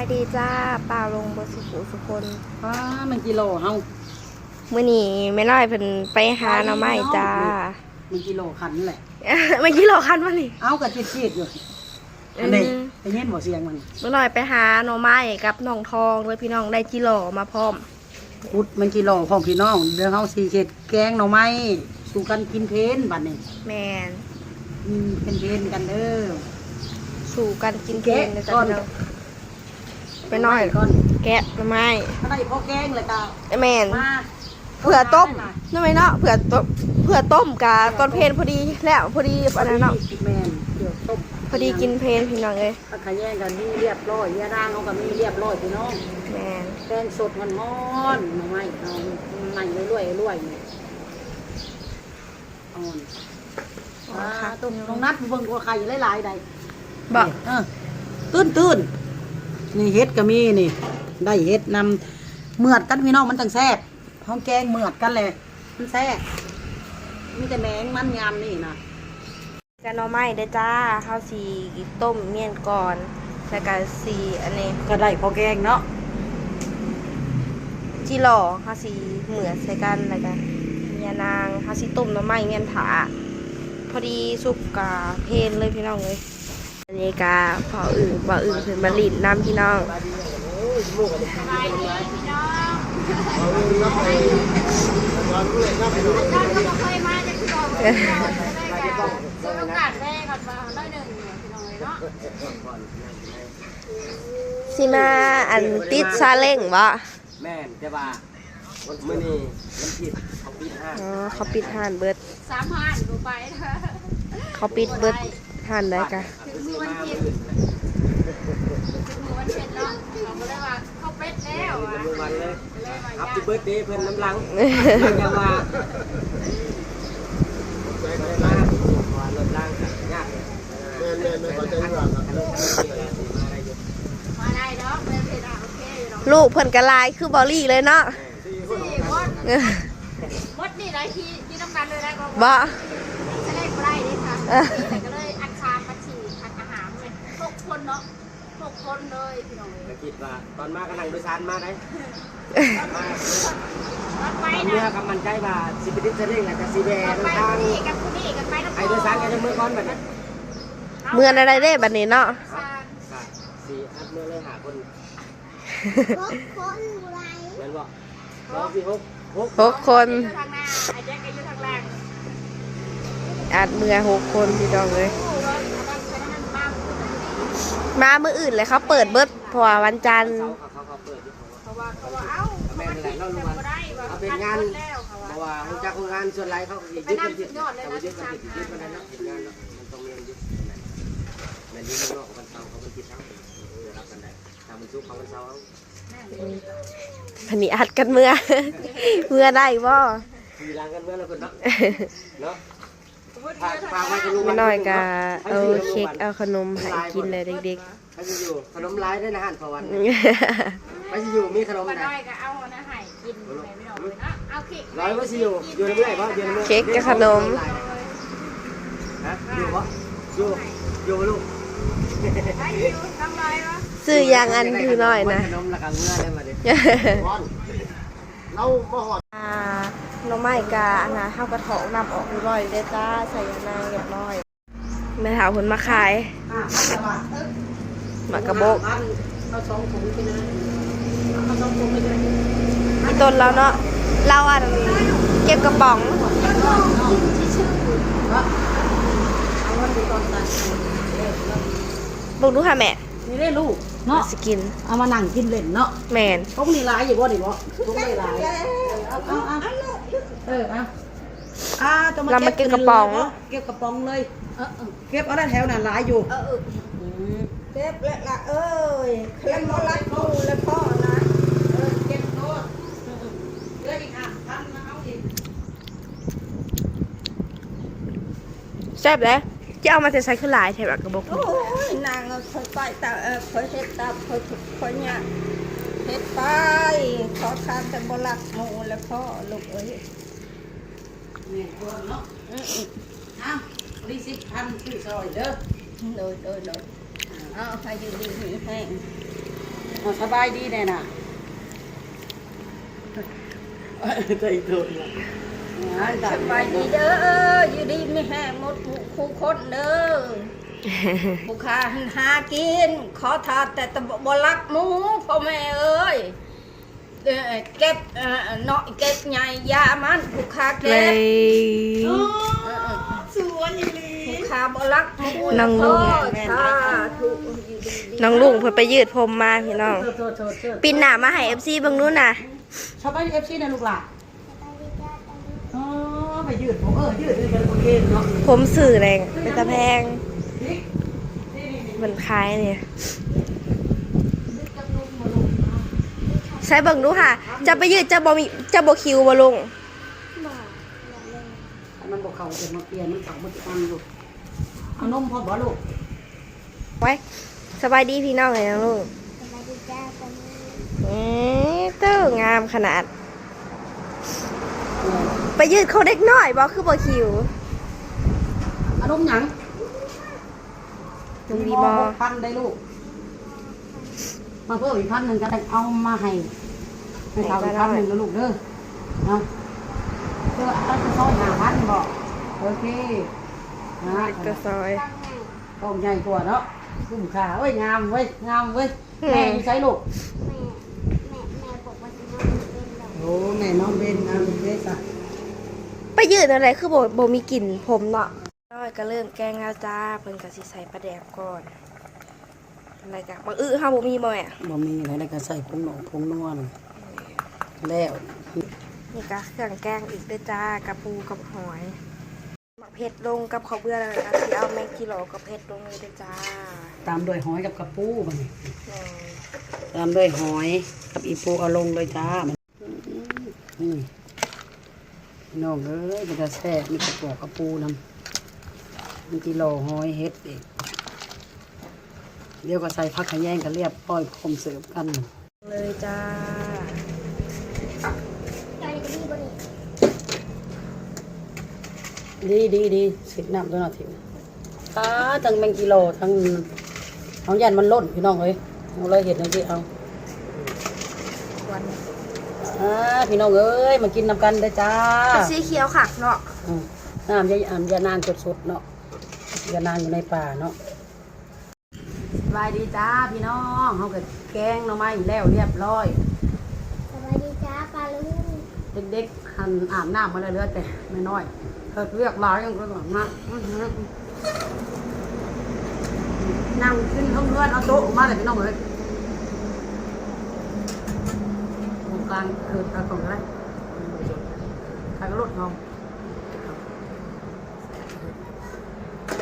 ສະບາຍດີຈ້າ ປ້າລຸງເບິດສູ່ຜູ້ສູ່ຄົນ. ອ້າ ມັນກິໂລເຮົາ ມື້ນີ້ແມ່ນ້ອຍເພິ່ນໄປຫາໜໍ່ໄມ້ຈ້າ. ມັນກິໂລຄັນແຫຼະ ມັນກິໂລຄັນມານີ້. ເອົາ ກະຈີດໆຢູ່. ອັນນີ້ ອືມ ໄດ້ຍິນບໍ່ສຽງມັນ? ແມ່ນ້ອຍໄປຫາໜໍ່ໄມ້ກັບນ້ອງທອງເລີຍພີ່ນ້ອງ ໄດ້ຈີ່ຫຼໍ່ມາພ້ອມ. ຂຸດມັນຈີ່ຫຼໍ່ພ້ອມພີ່ນ້ອງ ດຽວເຮົາຊິເຮັດແກງໜໍ່ໄມ້ສູ່ກັນກິນເພນບາດນີ້. ແມ່ນ ອືມ ເພນໆກັນເດີ ສູ່ກັນກິນເພນເດີຈ້າພີ່ນ້ອງ. ໄປໜ້ອຍກ່ອນ ແກະໜໍ່ໄມ້ ອັນໃດພໍແກງແລ້ວກະ ແມ່ນ ມາ ເພື່ອຕົ້ມເນາະແມ່ເນາະ ເພື່ອຕົ້ມ ເພື່ອຕົ້ມກະຕອນເພນພໍດີແລ້ວ ພໍດີອັນນັ້ນເນາະ. ແມ່ນ ເພື່ອຕົ້ມ ພໍດີກິນເພນພີ່ນ້ອງເອີຍ. ຜັກຂະແຍງກະມີລຽບຮ້ອຍ ຍານາງເຮົາກະມີລຽບຮ້ອຍພີ່ນ້ອງ. ແມ່ນ ແກງສົດຮ້ອນໆ ໜໍ່ໄມ້ເຮົາ ໃໝ່ໆ ລວຍໆ ນີ້ ອ່ອນ. ອໍ ອ່າ ຕົກ ນ້ອງນັດເບິ່ງກວ່າໄຂ່ຫຼາຍໆໃດ໋. ບໍ່ ເອີ ຕື້ນໆ ນີ້ເຫັດກະມີນີ້ ໄດ້ເຫັດນຳ ເໝືອດກັນພີ່ນ້ອງ ມັນຈັ່ງແຊບ. ເຮົາແກງເໝືອດກັນແຫຼະ ມັນແຊບ ມີແຕ່ແມງມັນຍາມນີ້ນະ. ກະໜໍ່ໄມ້ເດີຈ້າ ເຮົາຊິຕົ້ມມ້ຽນກ່ອນ ແລ້ວກະຊິອັນນີ້ ກະໄດ້ພໍແກງເນາະ. ຈີ່ຫຼໍ່ເຮົາຊິເໝືອດໃສ່ກັນ ແລ້ວກະຍານາງ ເຮົາຊິຕົ້ມໜໍ່ໄມ້ມ້ຽນຖ້າ ພໍດີສຸກກະເພນເລີຍພີ່ນ້ອງເອີຍ. ອັນນີ້ກະພໍ່ອຶ່ງ ພໍ່ອຶ່ງເພິ່ນມາຫຼິ້ນນຳພີ່ນ້ອງ. ສະບາຍດີພີ່ນ້ອງ ນ້ອງກະບໍ່ເຄີຍມາຈັກເທື່ອ ກໍເລີຍກະ ສວຍໂອກາດແວ່ກ່ອນວ່າໜ້ອຍໜຶ່ງພີ່ນ້ອງເອີຍເນາະ. ຊິມາອັນຕິດຊາເລັ້ງບໍ່? ແມ່ນ ແຕ່ວ່າມື້ນີ້ວັນທິດເຂົາປິດຮ້ານ. ອໍ ເຂົາປິດຮ້ານເບິດ ສາມຮ້ານບໍ່ໄປ ເຂົາປິດເບິດຮ້ານໃດກະ ເຖິງມື້ວັນທິດ ເຖິງມື້ວັນທິດເນາະ ເຂົາກໍເລີຍວ່າເຂົາປິດແລ້ວວ່າ ເລີຍວ່າ Happy birthday ເພິ່ນນຳຫຼັງ ແຕ່ວ່າ ແມ່ນໆໆ ເຂົ້າໃຈຢູ່ວ່າ ມາໄດ້ດອກ ບໍ່ເປັນຫຍັງ ໂອເຄຢູ່ດອກ. ລູກເພິ່ນກະຫຼາຍຄືເບົາຫຼີ້ເລີຍເນາະ. ສີ່ຄົນ ໝົດນີ້ໄດ້ທີ່ ທີ່ນຳກັນເລີຍໄດ້ບໍ່? ບໍ່ ສະແລກບໍ່ໄດ້ເດ້ຄ່ະ ກະເລີຍອັດສາມ ອັດສີ່ ອັດອາຫານເລີຍ ຫົກຄົນເນາະ ຫົກຄົນເລີຍພີ່ນ້ອງເອີຍ. ກະຄິດວ່າຕອນມາກະນັ່ງໂດຍສານມາໄດ໋ ຕອນມາ ຕອນໄປນະ ເມືອກະໝັ້ນໃຈວ່າຊິໄປຕິດສະເລັ້ງ ແລ້ວກະຊິແວ່ນຳທາງ ໃຫ້ໂດຍສານກັນເມືອກ່ອນບັດນີ້ ເມືອແນວໃດເດ້ບັດນີ້ເນາະ. ສີ່ ອັດເມືອເລີຍຫ້າຄົນ ຫົກຄົນບໍ່ໄດ້ ແມ່ນບໍ່? ສອງ ສີ່ ຫົກ ຫົກ ຫົກຄົນ ຢູ່ທາງໜ້າ ອ້າຍແຈັກກະຢູ່ທາງຫຼັງ ອັດເມືອຫົກຄົນພີ່ນ້ອງເອີຍ. ມາມື້ອື່ນແຫຼະ ເຂົາເປີດເບິດ ເພາະວ່າວັນຈັນ ເຂົາ ເຂົາ ເຂົາເປີດຢູ່ ເພາະວ່າ ເພາະວ່າ ເອົາ ແມ່ນແຫຼະເນາະ ວັນທິດ ເຂົາບໍ່ໄດ້ວ່າ ເອົາເປັນງານ ເພາະວ່າຮູ້ຈັກໂຮງງານສ່ວນຫຼາຍເຂົາກໍຊິຢຸດວັນທິດ ເຂົາກໍຢຸດວັນທິດ ຢຸດວັນນັ້ນເນາະ ເຮັດງານເນາະ ມັນຕ້ອງມີວັນຢຸດ ແມ່ນຢູ່ເມືອງນອກ ວັນເສົາເຂົາວັນທິດເຮົາ ເອີ ຮັບກັນໄດ້ ຖ້າມັນສຸກເຂົາວັນເສົາເຮົາ. ອືມ ອັນນີ້ອັດກັນເມືອ ເມືອໄດ້ບໍ່? ຂີ່ຫຼັງກັນເມືອແລ້ວເພິ່ນເນາະ ເນາະ ຝາກ ຝາກໄວ້ກັບລູກ ແມ່ນ້ອຍກະເອົາເຄັກເອົາຂະໜົມໃຫ້ກິນແຫຼະເດັກໆ. ໃຜຊິຢູ່ ຂະໜົມຫຼາຍເດ້ໃນຮ້ານພໍ່ວັນ ໃຜຊິຢູ່ ມີຂະໜົມ ປ້ານ້ອຍກະເອົາອັນນັ້ນໃຫ້ກິນ ແມ່ນ້ອຍເນາະ ເອົາເຄັກ ລອຍວ່າຊິຢູ່ ຢູ່ນຳເອື້ອຍບໍ່? ຢູ່ນຳເອື້ອຍ ເຄັກກັບຂະໜົມ ຮະ ຢູ່ບໍ່? ຢູ່ ຢູ່ບໍ່ລູກ? ໃຜຢູ່ນຳລອຍບໍ່? ຊື້ຫຍັງອັນຄືນ້ອຍນະ ຂະໜົມແລ້ວກະເມືອໄດ້ບັດນີ້ ລາວມາຮອດ ອ່າ ໜໍ່ໄມ້ກະອັນນະ ເຮົາກະຖອກນ້ຳອອກຮຽບຮ້ອຍເດີຈ້າ ໃສ່ຍານາງຮຽບຮ້ອຍ. ແມ່ເຖົ້າເພິ່ນມາຂາຍໝາກກະບົກ ອີ່ຕົນລາວເນາະ ລາວອັນເກັບກະປ໋ອງ ເບິ່ງດູຫາແມ່ ນີ້ເດ້ລູກເນາະ ຊິກິນ ເອົາມານັ່ງກິນຫຼິ້ນເນາະ ແມ່ນ ກົກນີ້ຫຼາຍຢູ່ບໍ່ນີ້ບໍ່ ກົກນີ້ຫຼາຍ ເອົາ ເອົາ ເອີ ເອົາ ອ່າ ລາວມາເກັບກະປ໋ອງ ເກັບກະປ໋ອງເລີຍ ເອີ ເອີ ເກັບເອົາແລ້ວ ແຖວນັ້ນຫຼາຍຢູ່ ເອີ ເອີ ອືມ ເກັບແລ້ວລະເອີຍ ເຄັນບໍ່ລັກໝູ່ແລ້ວພໍ້ນະ ເອີ ເກັບໂລດ ເອີ ເຫຼືອອີກຫ້າພັນມາເອົາອີກ ແຊບເດ້ ຈະເອົາມາແຕ່ໃສຄືຫຼາຍແທ້ບັກກະບົກ ໂອ້ຍ ນາງເອີຍ ຂ້ອຍໄປຕາ ເອີ ຂ້ອຍເຮັດຕາມ ຂ້ອຍທຸກຂ້ອຍຍາກ ເຮັດໄປ ຂໍທານແຕ່ບໍ່ລັກໝູ່ແລ້ວພໍ້ ລູກເອີຍ. ແມ່ນຄວາມເນາະ ອືມ ເອົາ ນີ້ສິບພັນ ຊື້ຊ່ອຍເດີ ໂດຍ ໂດຍ ໂດຍ ເອົາ ໃຫ້ຢູ່ດີມີແຮງ ສະບາຍດີແດ່ນະ ໃຈໂດນລະ ສະບາຍດີເດີ ຢູ່ດີມີແຮງໝົດທຸກຄົນເດີ ຜູ້ຂ້າຫັ້ນຫາກິນ ຂໍທານແຕ່ ແຕ່ບໍ່ລັກໝູ່ ພໍ່ແມ່ເອີຍ ເອີ ເກັບ ເອີ ເນາະ ເກັບໃຫຍ່ຢາມັນ ຜູ້ຂ້າເກັບ ເອີ ສວຍອີ່ຫຼີ ຜູ້ຂ້າບໍ່ລັກໝູ່ ນ້ອງລຸງ ສາທຸ ນ້ອງລຸງເພິ່ນໄປຢືດຜົມມາພີ່ນ້ອງ ໂທດໆໆໆ ປິ່ນໜ້າມາໃຫ້ເອັຟຊີເບິ່ງດູນະ ສະບາຍດີເອັຟຊີນະລູກຫຼ້າ ອໍ ໄປຢືດຜົມ ເອີ ຢືດນີ້ກໍໂອເຄເນາະ ຜົມຊື່ແຫຼະ ເປັນຕາແພງ ເພິ່ນຂາຍນີ້ ໃສ່ເບິ່ງດູຫາ ເຈົ້າໄປຢືດ ເຈົ້າບໍ່ມີ ເຈົ້າບໍ່ຄິວບໍ່ລຸງ? ບໍ່ ບໍ່ເລີຍ ຄັນມັນບໍ່ເຂົ້າ ຈະມາປ່ຽນ ມັນເຂົ້າໝົດທຸກອັນລູກ ເອົານົມພ້ອມບໍ່ລູກ? ໄວ້ ສະບາຍດີພີ່ນ້ອງເອີຍນ້ອງລຸງ ສະບາຍດີຈ້າ ເອີ ເຕີ ງາມຂະໜາດ ໄປຢືດຂອງເດັກນ້ອຍບໍ່ ຄືບໍ່ຄິວ? ອາລົມຫຍັງ? ຈົງດີບໍ່? ຫົກພັນໄດ້ລູກ ມາເພີ່ມອີກພັນໜຶ່ງກໍໄດ້ ເອົາມາໃຫ້ ໃຫ້ເຂົາອີກພັນໜຶ່ງນະລູກເດີ ເອົາ ເອີ ເອົາກະຊອຍຫ້າພັນບໍ່? ໂອເຄ ເອົາກະຊອຍ ກ້ອງໃຫຍ່ກວ່າເນາະ ຄຸ້ມຄ່າ ໂອ້ຍ ງາມເວີຍ ງາມເວີຍ ແມ່ຢູ່ໃສລູກ? ແມ່ ແມ່ ແມ່ບອກວ່າຊິນອນເວັນແລ້ວ ໂອ້ ແມ່ນອນເວັນ ງາມເວີຍຊະ ໄປຢືດແນວໃດຄືບໍ່ ບໍ່ມີກິ່ນຜົມເນາະ ນ້ອຍກໍເລີ່ມແກງແລ້ວຈ້າ ເພິ່ນກໍຊິໃສ່ປາແດກກ່ອນ ແລ້ວກໍບັກອຶເຮົາບໍ່ມີບໍ່ແມ່? ບໍ່ມີ ແລ້ວກໍໃສ່ຜົງນົວ ຜົງນົວ ແລ້ວ ນີ້ກໍເຄື່ອງແກງອີກເດີຈ້າ ກະປູກັບຫອຍ ໝາກເຜັດລົງກັບເຂົ້າເບືອ ແລ້ວກໍຊິເອົາແມງຈີ່ຫຼໍ່ກັບເຜັດລົງເລີຍເດີຈ້າ ຕາມດ້ວຍຫອຍກັບກະປູບັດນີ້ ແມ່ນ ຕາມດ້ວຍຫອຍກັບອີ່ປູເອົາລົງເລີຍຈ້າ. ອືມ ພີ່ນ້ອງເອີຍ ເປັນຕາແຊບ ມີກະປອກກະປູນຳ ມັນຊິຫຼໍ່ຫອຍເຫັດອີກ ດຽວກໍໃສ່ຜັກຂະແຍງກໍລຽບຮ້ອຍ ພ້ອມເສີບກັນເລີຍຈ້າ ດີ ດີ ດີ ສິບນ້ຳຕົວໜ້ອຍ ສິບ ປາ ທັງແມງຈີ່ຫຼໍ່ ທັງ ເຮົາຢ້ານມັນຫຼົ່ນພີ່ນ້ອງເອີຍ ເຮົາເລີຍເຮັດຈັ່ງຊີ້ເອົາ ອ່າ ພີ່ນ້ອງເອີຍ ມາກິນນຳກັນເດີຈ້າ ເປັນສີຂຽວຄັກເນາະ ອືມ ນ້ຳຢາ ອັນ ຢານາງສົດໆເນາະ ຢານາງຢູ່ໃນປ່າເນາະ. ສະບາຍດີຈ້າພີ່ນ້ອງ ເຮົາກໍແກງໜໍ່ໄມ້ແລ້ວລຽບຮ້ອຍ ສະບາຍດີຈ້າປ້າລຸງ ເດັກໆ ຫັ້ນອາບນ້ຳມາແລ້ວ ເຫຼືອແຕ່ນ້ອຍໆ ເຮັດວຽກຫຼາຍ ຍັງບໍ່ອາບນ້ຳ ອື ນັ່ງກິນເທິງເຮືອນ ເອົາໂຕະມາແລ້ວພີ່ນ້ອງເອີຍ ຂອງການເກີດ ເອົາຂອງກໍໄດ້ ໃສ່ກະໂລດເຮົາ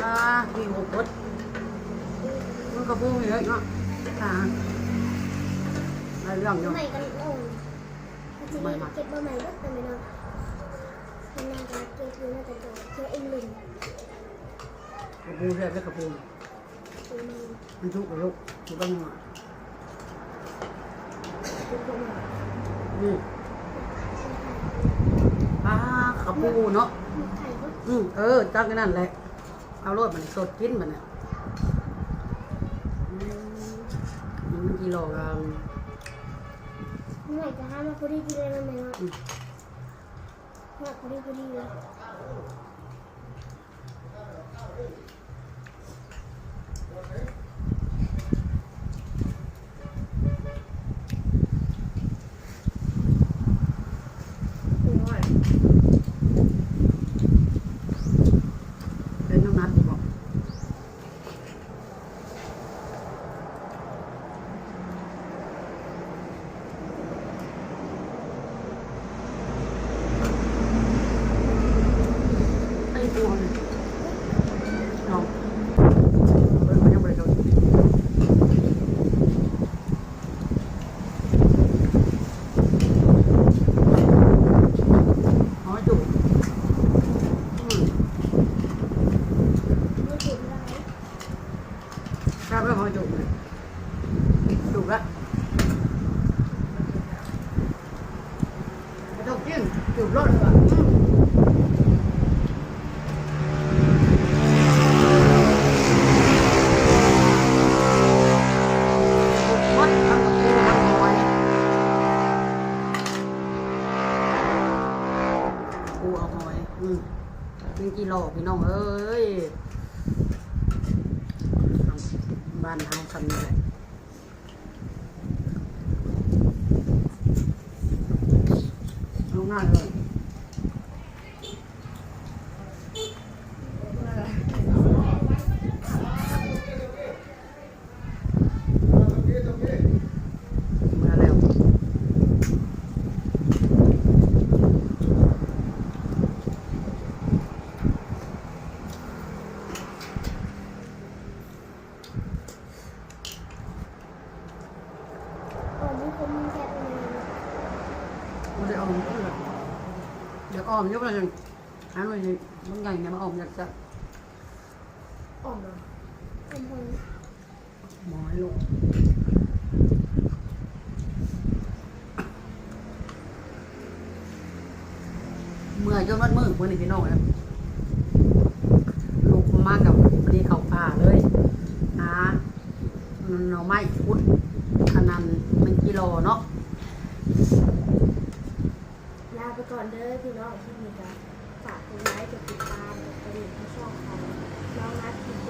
ອ່າ ມີຫົວກົດ ມັນກໍບໍ່ມີເລີຍເນາະ ອ່າ ໄດ້ເລື່ອງຢູ່ ໃໝ່ກັນ ໂອ້ຍ ມັນຊິໄດ້ເກັບມາໃໝ່ເບິດນັ້ນແຫຼະເນາະ ມັນຍັງກໍເກັບຢູ່ ແລ້ວກໍເກັບອີກໜຶ່ງ ກະປູແຊບເດ້ ກະປູ ມັນສຸກແລ້ວລູກ ສຸກແລ້ວ ອືມ ອ່າ ກະປູເນາະ ອືມ ເອີ ຕັກໃນນັ້ນແຫຼະ ເອົາໂລດ ມັນສົດກິນບັດນີ້ ອືມ ມັນກິໂລກະ ໜ່ວຍກະຫາມາພໍດີກິນເລີຍແມ່ເນາະ ອືມ ຫອດພໍດີ ພໍດີເລີຍ ໂອ້ຍ ເປັນນ້ຳໜັກຢູ່ບໍ່? ໄອ້ຕົວນີ້ເນາະ ເບິ່ງມັນຍັງບໍ່ໄດ້ເຂົ້າ ຫອຍຈູບ ອືມ ແຊບເລີຍ ຫອຍຈູບນີ້ ຈູບລະ ບໍ່ຕ້ອງກິນ ຈູບໂລດ ອືມ. ແມງຈີ່ລໍ່ ພີ່ນ້ອງເອີຍ ບ້ານເຮົາຊ່ຳນີ້ແຫຼະ ເອົາງ່າຍເລີຍ. ເມື່ອແລ້ວ ອອມມີຄົນມີແຊບເລີຍ ບໍ່ໄດ້ອອມເລີຍ ຢາກອອມຢູ່ວ່າຊັ້ນ ອັນນີ້ມັນໃຫຍ່ແນວມາອອມຢາກແຊບ ອອມເນາະ ອອມເພິ່ນ ໝໍໃຫ້ລູກ ເມື່ອຍຈົນໝົດມື້ມື້ນີ້ພີ່ນ້ອງເອີຍ ລຸກມາກັບພໍດີເຂົ້າປ່າເລີຍ ຫາໜໍ່ໄມ້ຂຸດ ອັນນັ້ນແມ່ນຈີ່ລໍ່ເນາະ. ລາໄປກ່ອນເດີພີ່ນ້ອງ ຄລິບນີ້ກໍຝາກກົດໄລ ກົດຕິດຕາມ ກົດກະດິ່ງໃຫ້ຊ່ອງຂອງນ້ອງນາທີ